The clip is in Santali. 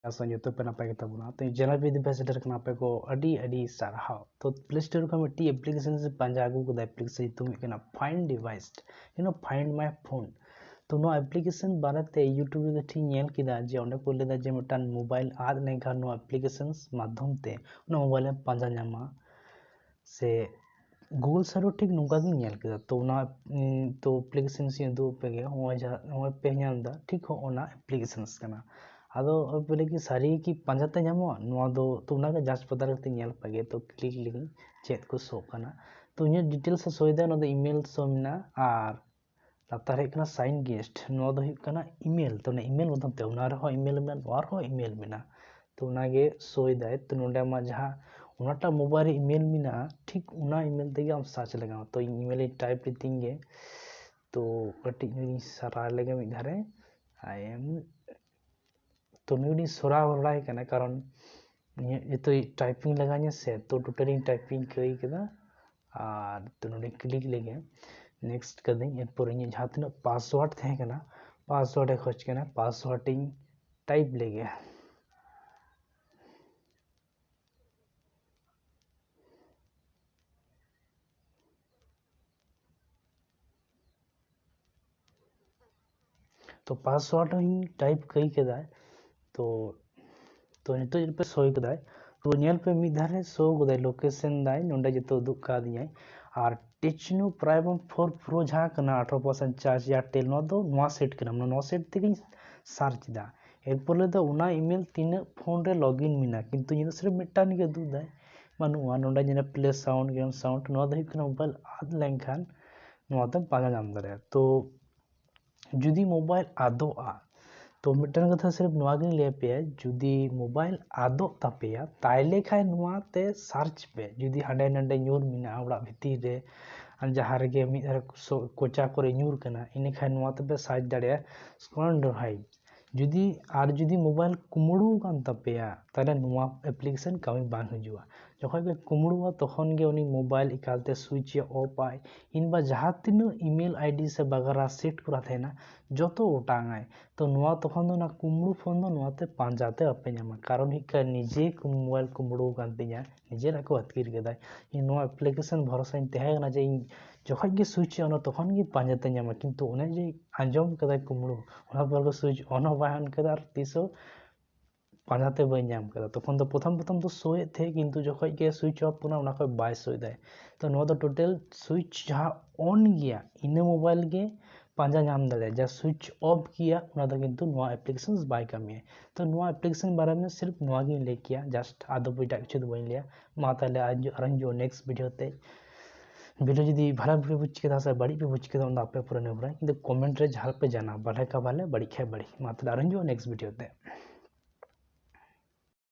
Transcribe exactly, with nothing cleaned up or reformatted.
ᱟᱥᱚᱜ ᱡᱚᱛᱚ ᱯᱮ ᱱᱟᱯᱟᱭ ᱜᱮᱛᱟ ᱵᱚᱱᱟ᱾ ᱛᱚ ᱡᱟᱱᱟᱵᱤ ᱫᱤᱵᱟ ᱥᱮᱴᱮᱨ ᱠᱟᱱᱟ, ᱟᱯᱮ ᱠᱚ ᱟᱹᱰᱤ ᱟᱹᱰᱤ ᱥᱟᱨᱦᱟᱣ᱾ ᱛᱚ Play Store ᱠᱷᱚᱱ ᱢᱤᱫᱴᱤᱡ application ᱤᱧ ᱯᱟᱸᱡᱟ ᱟᱹᱜᱩ ᱠᱮᱫᱟ, application ᱧᱩᱛᱩᱢ ᱦᱩᱭᱩᱜ ᱠᱟᱱᱟ Find Device, you know, Find My Phone᱾ ᱛᱚ ᱱᱚᱣᱟ application ᱵᱟᱨᱮᱛᱮ YouTube ᱨᱮ ᱠᱟᱹᱴᱤᱡ ᱧᱮᱞ ᱠᱮᱫᱟ ᱡᱮ ᱚᱸᱰᱮ ᱠᱚ ᱞᱟᱹᱭᱫᱟ ᱡᱮ ᱢᱤᱫᱴᱟᱝ mobile ᱟᱫ ᱞᱮᱱᱠᱷᱟᱱ ᱱᱚᱣᱟ application ᱢᱟᱫᱽᱫᱷᱚᱢ ᱛᱮ ᱚᱱᱟ mobile ᱮᱢ ᱯᱟᱸᱡᱟ ᱧᱟᱢᱟ ᱥᱮ Google ᱥᱟᱨ ᱦᱚᱸ ᱴᱷᱤᱠ ᱱᱚᱝᱠᱟ ᱜᱤᱧ ᱧᱮᱞ ᱠᱮᱫᱟ᱾ ᱛᱚ ᱚᱱᱟ ᱛᱚ application ᱤᱧ ᱩᱫᱩᱜ ᱟᱯᱮ ᱜᱮ, ᱱᱚᱜᱼᱚᱭ ᱡᱟᱦᱟᱸ ᱱᱚᱜᱼᱚᱭ ᱯᱮ ᱧᱮᱞ ᱮᱫᱟ, ᱴᱷᱤᱠ ᱦᱚᱸ ᱚᱱᱟ applications ᱠᱟᱱᱟ᱾ ᱟᱫᱚ ᱵᱚᱞᱮ ᱠᱤ ᱥᱟᱹᱨᱤ ᱠᱤ ᱯᱟᱸᱡᱟᱛᱮ ᱧᱟᱢᱚᱜᱼᱟ ᱱᱚᱣᱟ ᱫᱚ? ᱛᱚ ᱚᱱᱟᱜᱮ ᱡᱟᱸᱪ ᱯᱟᱛᱟᱞ ᱠᱟᱛᱮ ᱧᱮᱞ ᱯᱮ ᱜᱮ᱾ ᱛᱚ click ᱞᱮᱜᱤᱧ ᱪᱮᱫ ᱠᱚ ᱥᱳ ᱠᱟᱱᱟ᱾ ᱛᱚ ᱤᱧᱟᱹᱜ details ᱮ ᱥᱳᱭ ᱫᱟ, ᱚᱱᱟ ᱫᱚ email ᱥᱳ ᱢᱮᱱᱟᱜᱼᱟ ᱟᱨ ᱞᱟᱛᱟᱨ ᱦᱮᱡ ᱠᱟᱱᱟ sign guest, ᱱᱚᱣᱟ ᱫᱚ ᱦᱩᱭᱩᱜ ᱠᱟᱱᱟ email᱾ ᱛᱚ ᱚᱱᱟ email ᱢᱟᱫᱽᱫᱷᱚᱢ ᱛᱮ ᱚᱱᱟ ᱨᱮᱦᱚᱸ email ᱢᱮᱱᱟᱜᱼᱟ, ᱱᱚᱣᱟ ᱨᱮᱦᱚᱸ email ᱢᱮᱱᱟᱜᱼᱟ᱾ ᱛᱚ ᱚᱱᱟᱜᱮ ᱥᱳᱭ ᱫᱟᱭ᱾ ᱛᱚ ᱱᱚᱰᱮ ᱟᱢᱟᱜ ᱡᱟᱦᱟᱸ ᱚᱱᱟᱴᱟᱜ mobile ᱨᱮ email ᱢᱮᱱᱟᱜᱼᱟ, ᱴᱷᱤᱠ ᱚᱱᱟ email ᱛᱮᱜᱮ ᱟᱢ search ᱞᱟᱜᱟᱣ᱾ ᱛᱚ ᱤᱧ email ᱤᱧ type ᱞᱮᱛᱤᱧ ᱜᱮ᱾ ᱛᱚ ᱠᱟᱹᱴᱤᱡ ᱧᱚᱜ ᱤᱧ ᱥᱟᱨᱟ ᱞᱮᱜᱮ ᱢᱤᱫ ᱫᱷᱟᱨᱮ᱾ I am ᱛᱚ ᱱᱩᱭ ᱥᱚᱨᱟᱣ ᱵᱟᱲᱟᱭ ᱠᱟᱱᱟ, ᱠᱟᱨᱚᱱ ᱤᱧᱟᱹᱜ ᱡᱚᱛᱚ typing ᱞᱟᱜᱟᱣ ᱤᱧᱟᱹ ᱥᱮ, ᱛᱚ totally typing ᱠᱟᱹᱭ ᱠᱮᱫᱟ᱾ ᱟᱨ ᱛᱚ ᱱᱚᱰᱮ click ᱞᱮᱜᱮ, next ᱠᱟᱹᱫᱟᱹᱧ᱾ ᱮᱨᱯᱚᱨ ᱤᱧᱟᱹᱜ ᱡᱟᱦᱟᱸ ᱛᱤᱱᱟᱹᱜ password ᱛᱟᱦᱮᱸ ᱠᱟᱱᱟ, password ᱮ ᱠᱷᱚᱡᱽ ᱠᱟᱱᱟ, password ᱤᱧ type ᱞᱮᱜᱮ᱾ ᱛᱚ password ᱦᱚᱸᱧ type ᱠᱟᱹᱭ ᱠᱮᱫᱟ᱾ ᱛᱚ ᱛᱚ ᱱᱤᱛᱚᱜ ᱯᱮ ᱥᱳᱭ ᱠᱮᱫᱟᱭ᱾ ᱛᱚ ᱧᱮᱞ ᱯᱮ ᱢᱤᱫ ᱫᱷᱟᱨᱮ ᱥᱳ ᱠᱮᱫᱟᱭ, location ᱫᱟᱭ, ᱱᱚᱰᱮ ᱡᱚᱛᱚ ᱩᱫᱩᱜ ᱠᱟᱫᱤᱧᱟᱭ᱾ ᱟᱨ Tecno Priavon four Pro ᱡᱟᱦᱟᱸ ᱠᱟᱱᱟ, ᱟᱴᱷᱨᱚ percent charge Airtel, ᱱᱚᱣᱟ ᱫᱚ ᱱᱚᱣᱟ set ᱠᱟᱱᱟ, ᱢᱟᱱᱮ ᱱᱚᱣᱟ set ᱛᱮᱜᱮᱧ search ᱮᱫᱟ᱾ ᱮᱨᱯᱚᱨᱮ ᱫᱚ ᱚᱱᱟ email ᱛᱤᱱᱟᱹᱜ phone ᱨᱮ login ᱢᱮᱱᱟᱜᱼᱟ, ᱠᱤᱱᱛᱩ ᱤᱧᱟᱹᱜ ᱫᱚ ᱥᱤᱨᱯ ᱢᱤᱫᱴᱟᱝ ᱜᱮ ᱩᱫᱩᱜ ᱫᱟᱭ, ᱵᱟᱹᱱᱩᱜᱼᱟ᱾ ᱱᱚᱰᱮ ᱧᱮᱞᱟ play sound, game sound, ᱱᱚᱣᱟ ᱫᱚ ᱦᱩᱭᱩᱜ ᱠᱟᱱᱟ mobile ᱟᱫ ᱞᱮᱱᱠᱷᱟᱱ ᱱᱚᱣᱟ ᱫᱚᱢ ᱯᱟᱸᱡᱟ ᱧᱟᱢ ᱫᱟᱲᱮᱭᱟᱜᱼᱟ᱾ ᱛᱚ ᱡᱩᱫᱤ mobile ᱟᱫᱚᱜᱼᱟ, ᱛᱚ ᱢᱤᱫᱴᱟᱝ ᱠᱟᱛᱷᱟ ᱥᱤᱨᱯ ᱱᱚᱣᱟ ᱜᱤᱧ ᱞᱟᱹᱭ ᱟᱯᱮᱭᱟ, ᱡᱩᱫᱤ mobile ᱟᱫᱚᱜ ᱛᱟᱯᱮᱭᱟ, ᱛᱟᱭᱞᱮ ᱠᱷᱟᱱ ᱱᱚᱣᱟ ᱛᱮ search ᱯᱮ᱾ ᱡᱩᱫᱤ ᱦᱟᱸᱰᱮ ᱱᱟᱰᱮ ᱧᱩᱨ ᱢᱮᱱᱟᱜᱼᱟ ᱚᱲᱟᱜ ᱵᱷᱤᱛᱤᱨ ᱨᱮ, ᱟᱨ ᱡᱟᱦᱟᱸ ᱨᱮᱜᱮ ᱢᱤᱫ ᱫᱷᱟᱨᱮ ᱥᱚ-, ᱠᱚᱪᱟ ᱠᱚᱨᱮ ᱧᱩᱨ ᱠᱟᱱᱟ, ᱤᱱᱟᱹᱠᱷᱟᱱ ᱱᱚᱣᱟ ᱛᱮᱯᱮ search ᱫᱟᱲᱮᱭᱟᱜᱼᱟ Screenreader Hide᱾ ᱡᱩᱫᱤ, ᱟᱨ ᱡᱩᱫᱤ mobile ᱠᱩᱢᱵᱽᱲᱩ ᱟᱠᱟᱱ ᱛᱟᱯᱮᱭᱟ, ᱛᱟᱦᱞᱮ ᱱᱚᱣᱟ application ᱠᱟᱹᱢᱤ ᱵᱟᱝ ᱦᱤᱡᱩᱜᱼᱟ᱾ ᱡᱚᱠᱷᱚᱱ ᱜᱮ ᱠᱩᱢᱵᱽᱲᱩᱜᱼᱟ, ᱛᱚᱠᱷᱚᱱ ᱜᱮ ᱩᱱᱤ ᱢᱳᱵᱟᱭᱤᱞ ᱮᱠᱟᱞᱛᱮ ᱥᱩᱭᱤᱪ ᱮ ᱚᱯᱷ ᱟᱭ, ᱠᱤᱝᱵᱟ ᱡᱟᱦᱟᱸ ᱛᱤᱱᱟᱹᱜ ᱤᱢᱮᱞ ᱟᱭᱰᱤ ᱥᱮ ᱵᱟᱜᱟᱨᱟ ᱥᱮᱴ ᱠᱚᱨᱟ ᱛᱟᱦᱮᱱᱟ, ᱡᱚᱛᱚ ᱚᱴᱟᱝ ᱟᱭ᱾ ᱛᱚ ᱱᱚᱣᱟ ᱛᱚᱠᱷᱚᱱ ᱫᱚ ᱚᱱᱟ ᱠᱩᱢᱵᱽᱲᱩ ᱯᱷᱳᱱ ᱫᱚ ᱱᱚᱣᱟᱛᱮ ᱯᱟᱸᱡᱟ ᱛᱮ ᱵᱟᱯᱮ ᱧᱟᱢᱟ, ᱠᱟᱨᱚᱱ ᱦᱩᱭᱩᱜ ᱠᱟᱱᱟ ᱱᱤᱡᱮ ᱠᱩ-, ᱢᱳᱵᱟᱭᱤᱞ ᱠᱩᱢᱵᱽᱲᱩ ᱟᱠᱟᱱ ᱛᱤᱧᱟ, ᱱᱤᱡᱮᱨᱟᱜ ᱠᱚ ᱟᱹᱛᱠᱤᱨ ᱠᱮᱫᱟ᱾ ᱤᱧ ᱱᱚᱣᱟ ᱮᱯᱞᱤᱠᱮᱥᱚᱱ ᱵᱷᱚᱨᱥᱟᱧ ᱛᱟᱦᱮᱸ ᱠᱟᱱᱟ ᱡᱮ ᱤᱧ ᱡᱚᱠᱷᱚᱱ ᱜᱮ ᱥᱩᱭᱤᱪ ᱚᱱᱟ ᱛᱚᱠᱷᱚᱱ ᱜᱮ ᱯᱟᱸᱡᱟ ᱛᱮ ᱧᱟᱢᱟ, ᱠᱤᱱᱛᱩ ᱚᱱᱮ ᱡᱮ ᱟᱸᱡᱚᱢ ᱠᱟᱫᱟᱭ ᱠᱩᱢᱵᱽᱲᱩ, ᱚᱱᱟ ᱯᱚᱨ ᱜᱮ ᱥᱩᱭᱤᱪ ᱚᱱ ᱦᱚᱸ ᱵᱟᱭ ᱚᱱ ᱠᱟᱫᱟ ᱟᱨ ᱛᱤᱥ ᱦᱚᱸ ᱯᱟᱸᱡᱟ ᱛᱮ ᱵᱟᱹᱧ ᱧᱟᱢ ᱠᱟᱫᱟ᱾ ᱛᱚᱠᱷᱚᱱ ᱫᱚ ᱯᱨᱚᱛᱷᱚᱢ ᱯᱨᱚᱛᱷᱚᱢ ᱫᱚ ᱥᱳᱭᱮᱫ ᱛᱟᱦᱮᱸᱫ, ᱠᱤᱱᱛᱩ ᱡᱚᱠᱷᱚᱱ ᱜᱮ ᱥᱩᱭᱤᱪ ᱚᱯᱷ ᱠᱟᱱᱟ, ᱚᱱᱟ ᱠᱷᱚᱱ ᱵᱟᱭ ᱥᱳᱭ ᱫᱟᱭ᱾ ᱛᱚ ᱱᱚᱣᱟ ᱫᱚ ᱴᱳᱴᱟᱞ ᱥᱩᱭᱤᱪ ᱡᱟᱦᱟᱸ ᱚᱱ ᱜᱮᱭᱟ, ᱤᱱᱟᱹ ᱢᱳᱵᱟᱭᱤᱞ ᱜᱮ ᱯᱟᱸᱡᱟ ᱧᱟᱢ ᱫᱟᱲᱮᱭᱟᱜᱼᱟ᱾ ᱡᱟᱦᱟᱸ ᱥᱩᱭᱤᱪ ᱚᱯᱷ ᱜᱮᱭᱟ, ᱚᱱᱟ ᱫᱚ ᱠᱤᱱᱛᱩ ᱱᱚᱣᱟ ᱮᱯᱞᱤᱠᱮᱥᱚᱱ ᱵᱟᱭ ᱠᱟᱹᱢᱤᱭᱟ᱾ ᱛᱚ ᱱᱚᱣᱟ ᱮᱯᱞᱤᱠᱮᱥᱚᱱ ᱵᱟᱨᱮ ᱢᱮ ᱥᱤᱨᱯ ᱱᱚᱣᱟ ᱜᱤᱧ ᱞᱟᱹᱭ ᱠᱮᱭᱟ, ᱡᱟᱥᱴ ᱟᱫᱚ ᱮᱴᱟᱜ ᱠᱤᱪᱷᱩ ᱫᱚ ᱵᱟᱹᱧ ᱞᱟᱹᱭᱟ᱾ ᱢᱟ ᱛᱟᱦᱚᱞᱮ ᱟᱨ ᱟᱨᱚᱧ ᱦᱤᱡᱩᱜᱼᱟ ᱱᱮᱠᱥᱴ ᱵᱷᱤᱰᱤᱭᱳ ᱛᱮ᱾ ᱵᱷᱤᱰᱤᱭᱳ ᱡᱩᱫᱤ ᱵᱷᱟᱞᱮ ᱯᱮ ᱵᱩᱡᱽ ᱠᱮᱫᱟ ᱥᱮ ᱵᱟᱹᱲᱤᱡ ᱯᱮ ᱵᱩᱡᱽ ᱠᱮᱫᱟ, ᱚᱱᱟ ᱫᱚ ᱟᱯᱮ ᱯᱩᱨᱟᱹ ᱱᱤᱨᱵᱷᱚᱨᱟᱭ, ᱠᱤᱱᱛᱩ ᱠᱚᱢᱮᱱᱴ ᱨᱮ ᱡᱟᱦᱟᱸ ᱯᱮ ᱡᱟᱱᱟᱣ, ᱵᱷᱟᱞᱮ ᱠᱷᱟᱱ ᱵᱷᱟᱞᱮ, ᱵᱟᱹᱲᱤᱡ ᱠᱷᱟᱱ ᱵᱟᱹᱲᱤᱡ᱾ ᱢᱟ ᱛᱟᱦᱚᱞᱮ ᱟᱨᱚᱧ ᱦᱤᱡᱩᱜᱼᱟ ᱱᱮᱠᱥᱴ ᱵᱷᱤᱰᱤᱭᱳ ᱛᱮ᱾